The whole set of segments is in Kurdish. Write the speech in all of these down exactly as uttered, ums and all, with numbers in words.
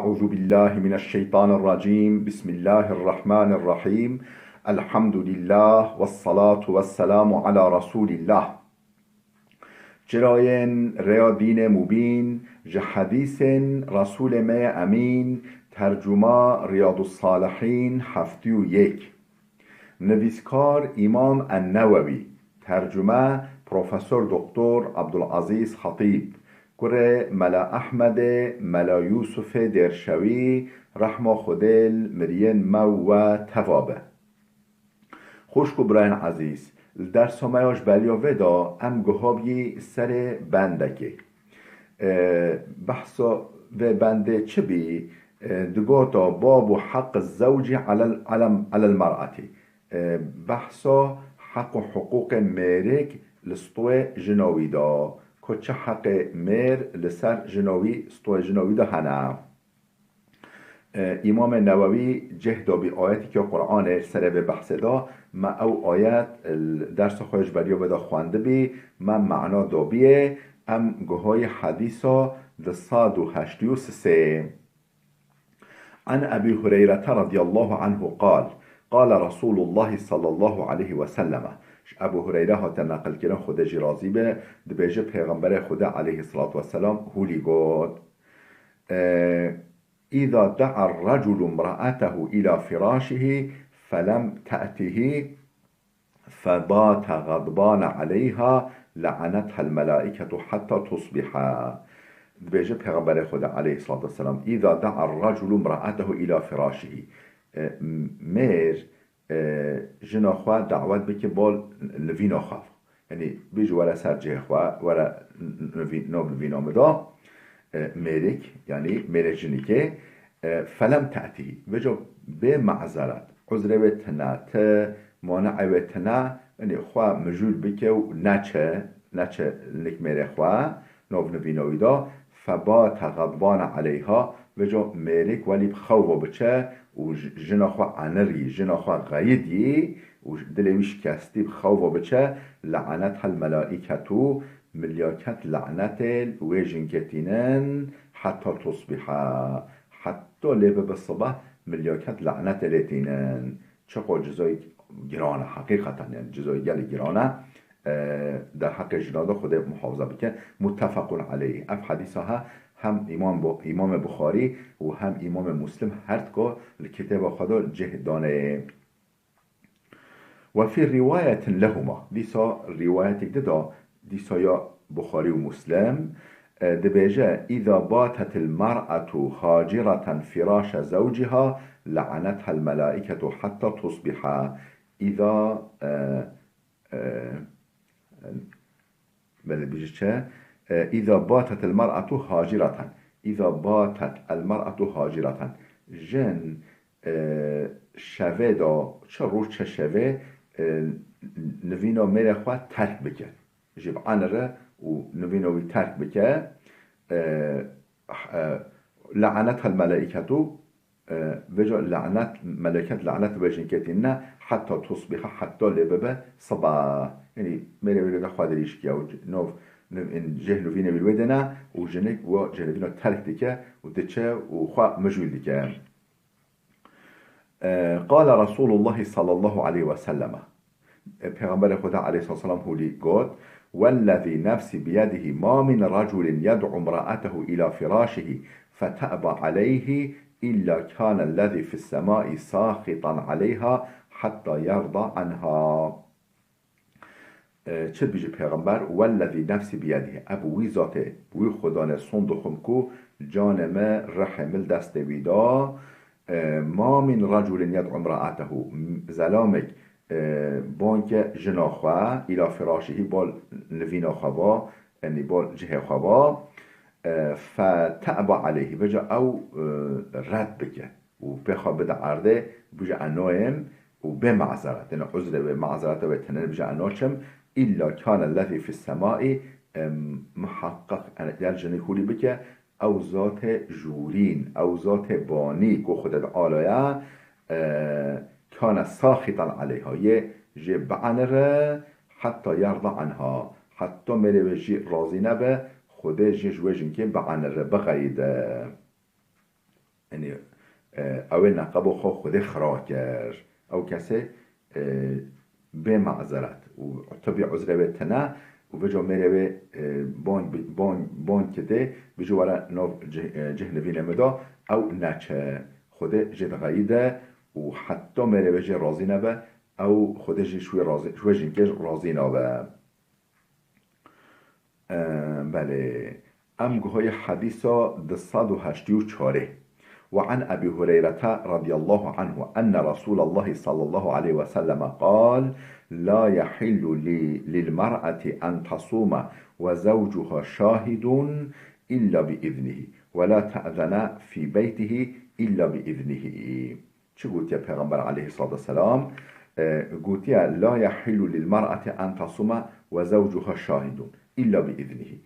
Euzu billahi mineşşeytanirracim. Bismillahirrahmanirrahim. Elhamdülillah. Vessalatu vesselamu ala Resulillah. Çirayên rêya dînê mubîn, ji hedîsên Resûlê me yê Emîn, tercuma Riyadus Salihîn heftê û yek. Nivîskar Îmam En-Newewî, tercume Profesor Doktor Abdulazîz Xetîb, kurê Mela Ehmedê, Mela Yûsifê Dêrşewî, rehma Xwedê li miriyên me û we teva be. Xwişk û birayên ezîz, li dersa me ya ji beriya vê de em gihabî serê bendekê. E, behsa vê bendê çi bî? E, digota, babu heq zewcî alel, alem, alel mer'etî. E, behsa heq û hiqûqê mêrek li stûyê jina wî de. Ku çi heqê mêr li ser jina wî, stûyê jina wî de hene. E, Îmamê Newewî cih dabî ayetekê Qur'anê serê vê behsê de, me ew ayet li dersa xwe ji beriya vê de xwendibî, me mana dabiyê, em guhayî hedîsa du sed û heştê û sisê. An Ebî Hureyrete radiyallahu anhu qal, qale Resûlullahi sallallahu aleyhi ve selleme. Ji Ebû Hureyre hate neqilkirin, Xwedê jî razî be, dibêje Pêxemberê Xwedê aleyhissalatu vesselam hûlî got, e, إذا دعا الرجل امرأته إلى فراشه فلم تأته فبات غضبان عليها لعنتها الملائكة حتى تصبح. Dibêje Pêxemberê Xwedê aleyhissalatu vesselam, إذا دعا الرجل امرأته إلى فراشه. E, mêr e, jina xwe dawet bike bol nivîna xwe. Yanî bêjî were ser cihê xwe, were n-, n-, nivî-, nav nivîna min de, e, mêrik, yanî mêrek jinikê, e, felem te'tî. Vêca bê mazeret, uzrê wê tine, ti, mane'ê wê tine, yanî xwe mijûl bike û neçe, neçe nik mêrê xwe, nav nivîna wî de, febate xedbane aleyha, vêca mêrik welî bi xewva biçe û j-, jina xwe anirî, jina xwe xeyidî û j-, dilê wî şikestî bi xewva biçe, le'enethel melaîketu, milyaket le'netê li wê jinkê tînin, heta tusbiha, heta lê bibe sibeh, milyaket le'netê lê tînin. Çiqo cizayek giran e, heqîqeten, yani cizayek gelek giran e. E, derheqê jina de Xwedê muhafaza bike. Muttefequn aleyh. Ev hedîsa he hem Îmam Bu-, Îmamê Buxarî û hem Îmamê Muslim her dika li kitêba xwe de cih danê. Ve fî rîwayetin lehuma. Dîsa rîwayetek di de, dîsa ya Buxarî û Muslim, e, dibêje, "Îza batetil mer'etu hacireten firaşe zewciha, le'enethel melaîketu hetta tusbiha." Îza, e, e, belê bêje çi? E, "Îza batetil mer'etu hacireten." "Îza batetel mer'etu hacireten." Jin, e, şevê de, çi roj çi şevê, e, nivîna mêrê xwe terk bike. Jî bienire û nivîna wî terk bike. E, e, le'enethel melaîketu, e, vêca le'net, meleket le'net wê jinkê tînine, heta tusbiha, heta lê bibe siba. Yanî mêrê wê de xwe dirîj kiya û c-, nov, niv-, in, cih nivînê wî wê dene û jinik wa cih nivîna terk dike û diçe û xwe mijûl dike. E, qale Resûlullahî sallallahu aleyhi ve selleme. E, Pêxemberê Xweda aleyhissalatu vesselam hûlî got, "Wellezî nefsî biyedihî ma min reculin yed'u imra'etehu ila firâşihî fete'ba aleyhî illa kânellezî fis semâi sâxitan aleyha hatta yerda anha." E, çi dibêje Pêxember? "Wellezî nefsî biyedihî." Ev wî zatê, wî Xwedanê sond dixwim ku canê me, rihê min li destê wî da. E, "Ma min reculin yed'u imra'etehu." Zelamek, e, bang ke jina xwe, ila firaşihî, bal nivîna xwe va, yanî bal cihê xwe va, e, fete'ba aleyhî. Vêca ew, e, red bike û pê xwe bide erdê, bije ez nayêm û bê mazeret. Yanî uzrê wê, mazereta wê tine, bije ez naçim. Îlla kânellezî fis semâi, e, muheqeq, yanî ger jinik hûlî bike, ew zatê jûrîn, ew zatê banî ku Xwedê Teala ye, e, kâne sâxitan aleyha, yê jê bienire, heta yerda anha, heta mêrê wê jî razî nebe, Xwedê jê ji wê jinkê bienire, bixeyide. Yanî, e, ew ê neqebo xwe Xwedê xira kir. Ew kesê, e, bê mazeret û tibî uzrê wê tune û vêca mêrê wê, e, bang bi-, bang, bang kidê, bijî were nav cih-, e, cih nivînê min de, ew neçe. Xwedê jê dixeyîde û heta mêrê wê jê razî nebe, ew Xwedê jî ji wê razî, ji wê jinkê razî nabe. Ee, belê. Em guhayê hedîsa du sed û heştê û çarê. وعن أبي هريرة رضي الله عنه أن رسول الله صلى الله عليه وسلم قال: لا يحل لي، للمرأة أن تصوم وزوجها شاهد إلا بإذنه، ولا تأذن في بيته إلا بإذنه. Çi gotiye Pêxember aleyhissalatu vesselam? E, gotiye, "La yahillu lil mar'ati en tasuma ve zewcuha şahidun illa bi iznihî."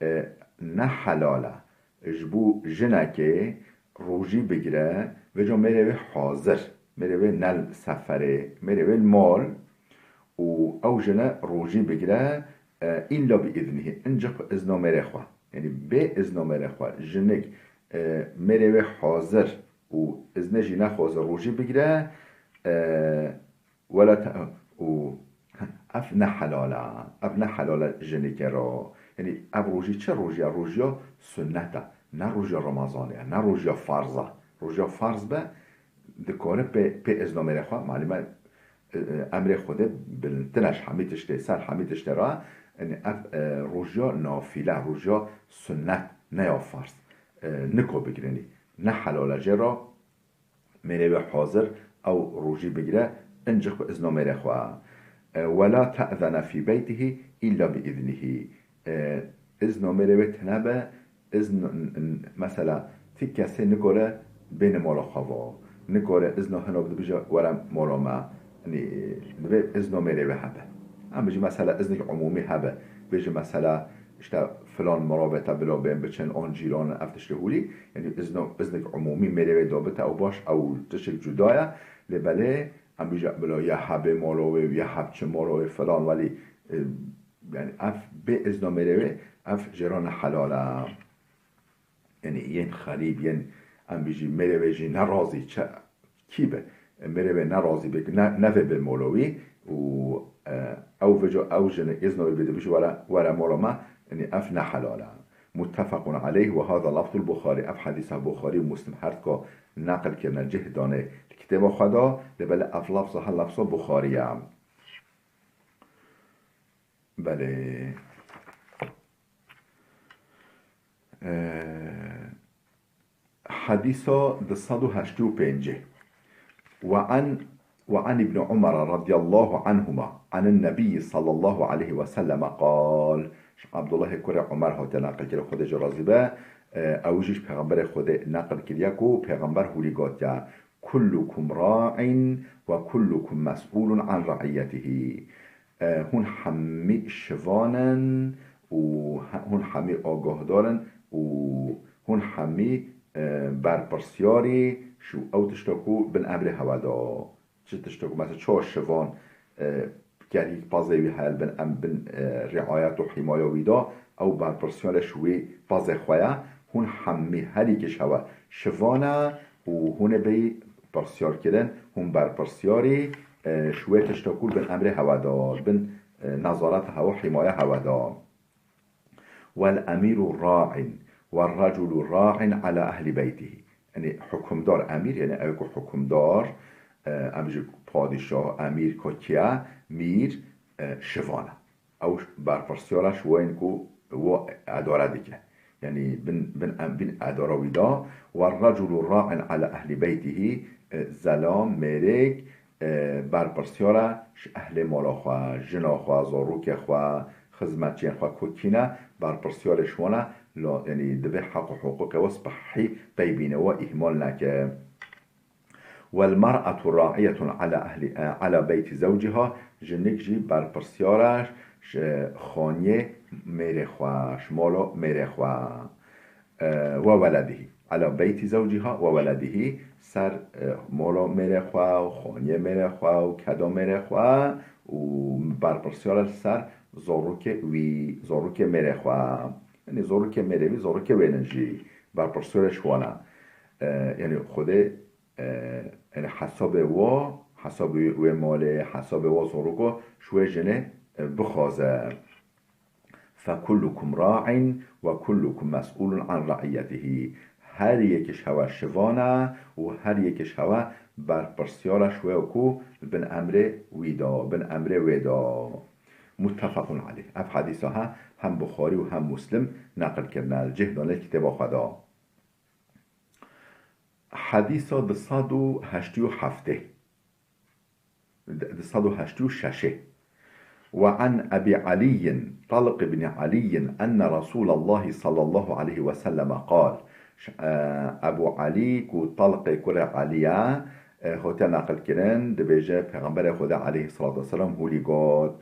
E, ne helal e ji bo jinekê rojî bigire, vêca mêrê wê hazir, mêrê wê ne li seferê, mêrê wê li mal û ew jine rojî bigire, e, illa bi iznihî, incik bi izna mêrê xwe. Yanî bê izna mêrê xwe jinik, e, mêrê wê hazir û izne jî nexwaze rojî bigire, e, wela te-, û ev ne helal e, ev ne helal e jinike re. Yanî ev rojî çi rojî ye? Rojiya sunnet e, ne rojiya Remezanê ye, ne rojiya farz e. Rojiya farz be, dikare pê, pê izna mêrê xwe, malûm e, e, e, emrê Xwedê bilindtir e ji hemî tiştê, ser hemî tiştê re, yanî ev, e, rojiya nafîle, rojiya sunnet, ne ya farz, e, niko bigirînî. Ne helal e jê re mêrê wê hazir ew rojî bigire, incik bi izna mêrê xwe. E, "Wela te'zene fî beytihî illa bi iznihî." E, izna mêrê wê tune be, izn, n, n, mesela, ti kesê nikare bêne mala xwe va. Nikare izna hina bide bije were mala me. Yanî, divê izna mêrê wê hebe. Em bijî mesela iznik umûmî hebe. Bêje mesela, işte, filan mirovê te bila bên biçin, an cîran, ev tiştê hûlî. Yanî izna, iznik umûmî mêrê wê dabite, ew baş, ew tiştek cuda ye. Lê belê, em bijî bila ya hebê mala wê, ya heb çi mala wê filan, welî, e, yanî ev bê izna mêrê wê, ev jê re ne helal e. Yanî yên xerîb, yên em bijî mêrê wê jî nerazî çi kî be. Mêrê wê nerazî be, ne, nevê be mala wî û, e, ew vêca ew jine îzna wê bide bijî were, were mala me, yanî ev ne helal e. Muttefaqun aleyh ve hada lafzul Buxarî. Ev hedîsa Buxarî û Muslim her dika neqil kirine, cih dane li kitêba xwe de, lê belê ev lafza her lafza Buxarî ye. Belê. Ee, Hedîsa du sed û heştê û pêncî. Ve an, ve an Ibn Umar radiyallahu anhuma, anin Nebiyyi sallallahu aleyhi ve selleme qal. Ji Abdullahê kurê Umar hatiye neqil kirin, Xwedê jê razî be, e, ew jî ji Pêxemberê Xwedê neqil kiriye ku Pêxember hûrî gotiye, "Kullukum ra'in ve kullukum mes'ulun an ra'iyetihi." E, hûn hemî şivan in û he-, hûn hemî agahdar in û hûn hemî, e, berpirsyarî ji ew tişta ku bin emrê hewe da. Çi tişta ku mesela çawa şivan, e, kerî pazê wî heye, bin em, bin, e, riayet û hîmaya wî da, ew berpirsyarê ji wî pazê xwe ye. Hûn hemî herî kiş hewe şivan e û hûn ê bêyî pirsyarkirin, hûn berpirsyarî, e, ji wê tişta ku bin emrê hewe da, bin, e, nezareta hewe, hîmaya hewe da. "Wel emîru ra'in, wel reculu ra'in ala ehli beytihî." Yanî hukimdar, emîr, yanî ew ku hukimdar, e, em jî padîşah, emîr, kokiye, mîr, e, şivan e. Ew berpirsyar e ji wan ku wan edare dike. Yanî bin, bin, em, bin edara wî da. "Werreculu ra'in ala ehli beytihî", e, zelam, mêrik, e, berpirsyar e ji ehlê mala xwe, jina xwe, zarokê xwe, xizmetçiyên xwe ku kî ne, berpirsyarê ji wan e, la, yanî divê heq û hiqûqê we spehî qey bîne, we îhmal neke. "Wel mer'etu ra'iyetun ala ehli, ala beyti zewciha", jinik jî berpirsiyar e ji xaniyê mêrê xwe, ji mala mêrê xwe. E, "we weledihî", ala beyti zewciha "we weledihî", ser, e, mala mêrê xwe û xaniyê mêrê xwe û keda mêrê xwe û berpirsiyar e li ser zarokê wî, zarokê mêrê xwe. Yanî zarokê mêrê wî, zarokê wê ne jî berpirsiyar e ji wan e. e, yanî Xwedê, e, yanî hesabê wa, hesabê wê malê, hesabê wa zoroko ji wê jinê, e, bixwaze. فكلكم راع وكلكم مسؤول عن رعيته. Her yek ji hewe şivan e û her yek ji hewe berpirsiyar e ji wê ku li bin emrê wî de, bin emrê wê de. متفق عليه. Ev hedîsa he hem Buxarî û hem Muslim neqil kirine, li cih dane kitêba xwe de. Hedîsa du sed û heştê û heftê. Du sed û heştê û şeş. وعن أبي علي طلق بن علي أن رسول الله صلى الله عليه وسلم قال. Ş-, e, Ebu Alî ku Talqê kurê Alî ye, e, hote naqil kirin, dibêje Pêxemberê Xwedê aleyhissalatu vesselam hûlî got,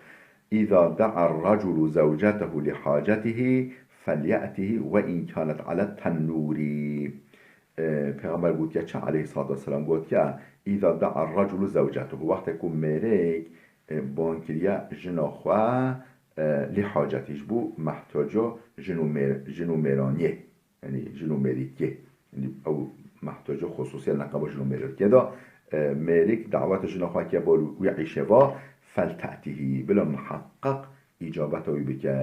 إذا دعا الرجل زوجته لحاجته فليأته وإن كانت على التنور. E, Pêxember gotiye çi aleyhissalatu vesselam gotiye, إذا دعا الرجل زوجته. Wextê ku mêrek, e, ban kiriye jina xwe, e, lê hacetî ji bo mehtaca jin û mêr-, jin û mêraniyê. Yanî jin û mêrikiyê. Yanî ew mehtaca xusûsiyê neqeba jin û mêrikiyê de, e, mêrik daweta jina xwe kiriye bo wî îşê va, فلتأته. Bila miheqeq îcabeta wî bike.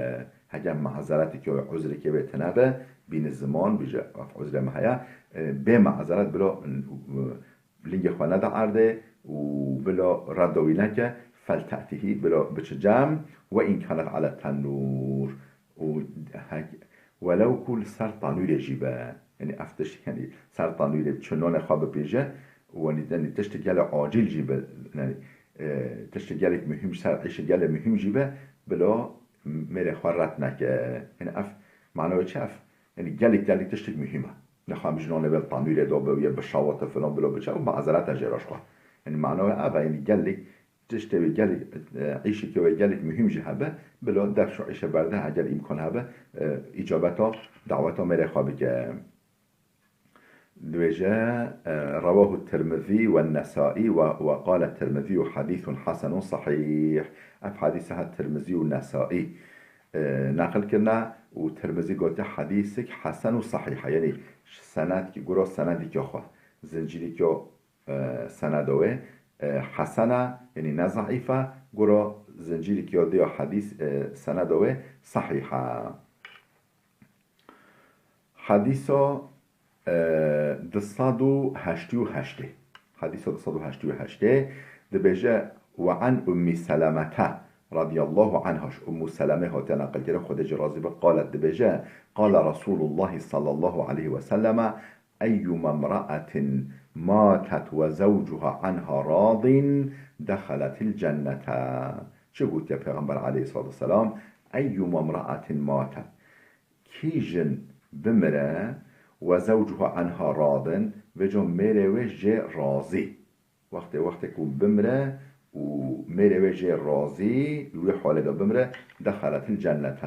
Heke mazeretekê wê, uzrekê wê tune be, bîne ziman, bije, ev uzrê me heye, e, bê mazeret bila, e, lingê xwe nede erdê û bila redda wî neke, فلتأته, bila biçe cem, وإن كانت على التنور. Û hek, welew ku li ser tanûrê jî be, yanî ev tişt, yanî ser tanûrê çi nonê xwe bipêje, û yanî, yanî tiştê gelê acîl jî be, yanî, e, tiştê gelek muhîm, ser îşê gelê muhîm jî be, bila mêrê xwe red neke. Yanî ev, mana wê çi ev? Yanî gelek, gelek tiştek muhîm e. Nexwe em ji nonê be li tanûrê de be, yê bişawite filan, bila biçe, û mazereta jê re ji xwe. Yanî mana wê ev e, yanî gelek tiştê wê gelek, e, îşekê wê gelek muhîm jî hebe, bila def ji îşê berde, eger îmkan hebe, e, îcabeta daweta mêrê xwe bike. Dibêje, e, رواه الترمذي والنسائي و، وقال الترمذي حديث حسن صحيح. Ev hedîsa he Tirmizî û Nesaî, e, neqil kirine û Tirmizî gote hedîsek hesen û sehîh e. Yanî sened, gura senedîka xwe, zincîrîka, e, seneda wê, e, hesen e, yanî ne zeîf e, gura zincîrîka dê ya hedîs, e, seneda wê sehîh e. Hedîsa, e, du sed û heştê û heştê. Hedîsa du sed û heştê û heştê dibêje, وعن أم سلمة رضي الله عنها, ji Ummû Selemê hate neqilkirin, Xwedê jê razî be, قالت, dibêje, قال رسول الله صلى الله عليه وسلم: أيما امرأة ماتت وزوجها عنها راض دخلت الجنة. Çi gotiye Pêxember aleyhissalatu vesselam? أيما امرأة ماتت. Kî jin bimire, وزوجها عنها راض, vêca mêrê wê jê razî. Wextê, wextê ku bimire û mêrê wê jê razî, li wê halê de bimire, دخلت الجنة,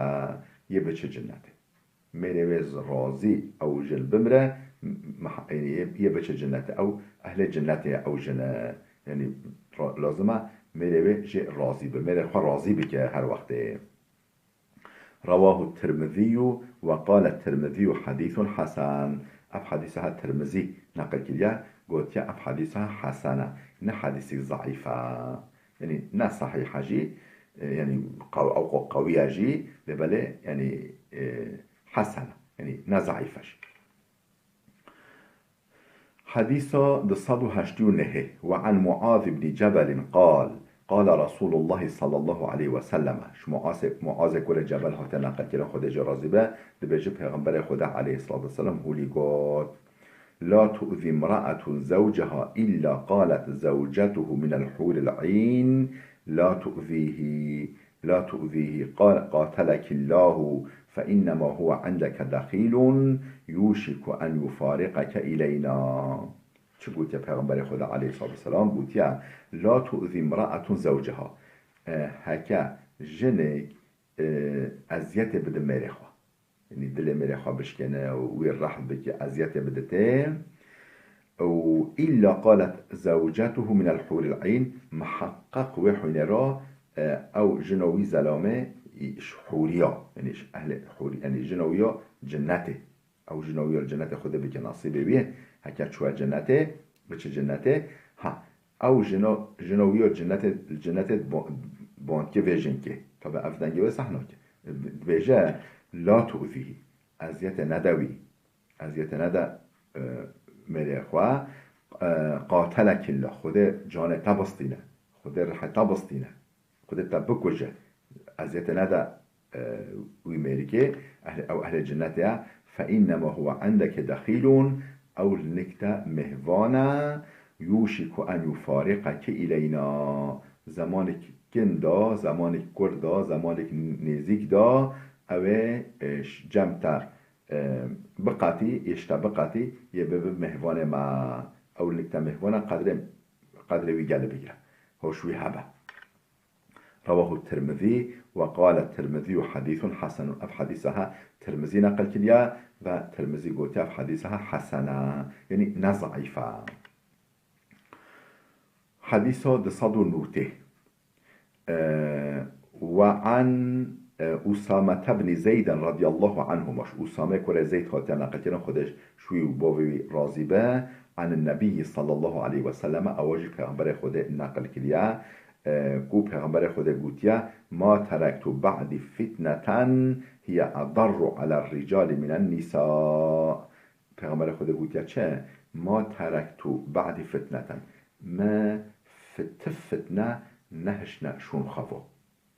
yê biçe cinnetê. Mêrê wê razî, ew jin bimire, meh-, yanî yê, yê biçe cinnetê. Ew ehlê cinnetê ye, ew jin e. Yanî ra-, lazim e mêrê wê jê razî be. Mêrê xwe razî bike her wextê. رواه الترمذي وقال الترمذي حديث حسن. Ev hedîsa he Tirmizî neqil kiriye, gotiye ev hedîsa hesen e, ne hedîsek zeîf e. Yanî ne sehîh e jî, e, yanî qew-, ew qewî ye jî, lê belê, yanî, e, hesen e, yanî ne zeîf e jî. Hedîsa du sed û heştê û nehê. وعن معاذ بن جبل قال: قال رسول الله صلى الله عليه وسلم. Ji Muazê, Muazê kurê Cebel hate neqilkirin, Xwedê jê razî be, dibêje Pêxemberê Xweda aleyhissalatu vesselam hûlî got: لا تؤذي امرأة زوجها إلا قالت زوجته من الحور العين لا تؤذيه، لا تؤذيه، قال: قاتلك الله، فإنما هو عندك دخيل يوشك أن يفارقك إلينا. Çi gotiye Pêxemberê Xweda aleyhissalatu vesselam? Gotiye, لا تؤذي امرأة زوجها. E, heke jinek, e, eziyetê bide mêrê xwe. Yanî dilê mêrê xwe bişkêne û wî rehf bike, eziyetê biditê. Û إلا قالت زوجته من الحور العين, miheqeq wê hûnê re, e, ew jina wî zelamê ji hûriya, yanî ji ehlê hûrî, yanî jina wî ya cinnetê. Ew jina wî ya li cinnetê Xwedê bike nasîbê wî. Eke çûye cenetê, biçe cenetê, ha, ew jino, jino wî yo cenetê, cenetê bo-, bonkê vê jinkê. Tabi ev dengê wê seh nake. Dibêje, "La tu'zîhî." Eziyetê nede wî. Eziyetê nede, e, mêrê xwe. E, "Qatelekillah." Xwedê canê te bistîne. Xwedê rihê te bistîne. Xwedê te bikuje. Eziyetê nede, e, wî mêrikê. Ehl-, ew ehlê cenetê ye. "Fe innema huwe indeke dexîlun." Ew li nik te mêhvan e. "Yûşiku en yufariqeke ileyna." Zemanek kin da, zemanek kurt da, zemanek nêzîk da, ew ê, e, ş-, cem te, e, biqatî, êş te biqatî, yê bibe mêhvanê me. Ew li nik te mêhvan e, qedrê, qedrê wî gelê bigire. Hoş wî hebe. Rewahu Tirmizî ve qale Tirmizî hadîsun hasenun. Ev hadîsa ha Tirmizî neqil kiriye ve Tirmizî gotiye ev hadîsa ha hesen e. Yanî ne zeîf e. Hadîsa du sed û nûtê. Ee, "Ve an, e, Usame bni Zeyden radiyallahu anhuma." Ji Usame kurê Zeyd hatiye neqilkirin, Xwedê ji wî û bavê wî razî be. "An Nebiyyi sallallahu aleyhi ve selleme." Ewa jî Pêxemberê Xwedê neqil kiriye. Ee, ku Pêxemberê Xwedê gotiye, "Ma terektu ba'di fitneten hiye edarru ala ricali minen nisa." Pêxemberê Xwedê gotiye çi? "Ma terektu ba'di fitneten." Me fit-, fitne nehişne şûn xwe vo.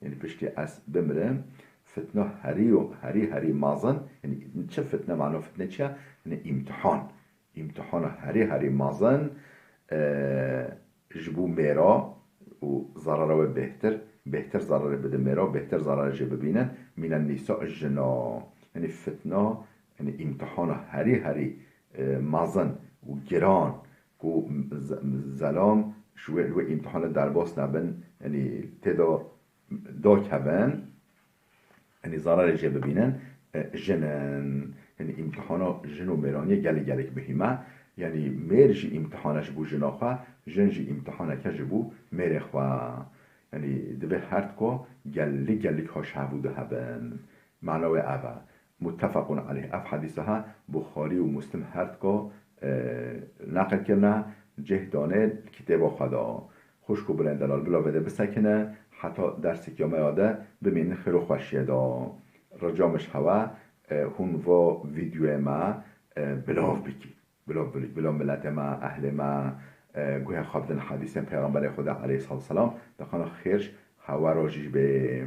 Yanî piştî ez bimirim, fitna herî, herî, herî mezin, yanî çi fitne, mano fitne çi ye? Yanî îmtihan. Îmtihana herî, herî mezin, e, ji bo mêra û zarara wê bêhtir, bêhtir zararê bide mêra, bêhtir zararê jê bibînin, mîne nîsa jina. Yanî fitna, yanî îmtihana herî herî, e, mezin û giran ku z-, zelam ji wê, wê îmtihana derbas nebin, yanî tê de dakevin, yanî zararê jê bibînin, e, jin in. Yanî îmtihana jin û mêraniyê gelek gelek muhîm e. Yanî mêr jî îmtihane ji bo jina xwe, jin jî îmtihaneke ji bo mêrê xwe. Yanî divê her tika gelek gelek ha ji hevû de hebin. Mana wê ev e. Muttefaqun aleyh. Ev hedîsa ha Buxarî û Muslim her tika, e, neqil kirine, cih dane li kitêba xwe de. Xwişk û birên delal, bila vê de bisekine, heta dersek ya me ya de bimînin xêr û xweşiyê de. Rica min ji hewe, e, hûn va vîdyoyê me, e, bilav bikî. Bila, bila, bila miletê me, ehlê me, e, guhê xwe bidin hedîsên Pêxemberê Xwedê aleyhissalatu vesselam, dixana xêr ji hewe re jî bê.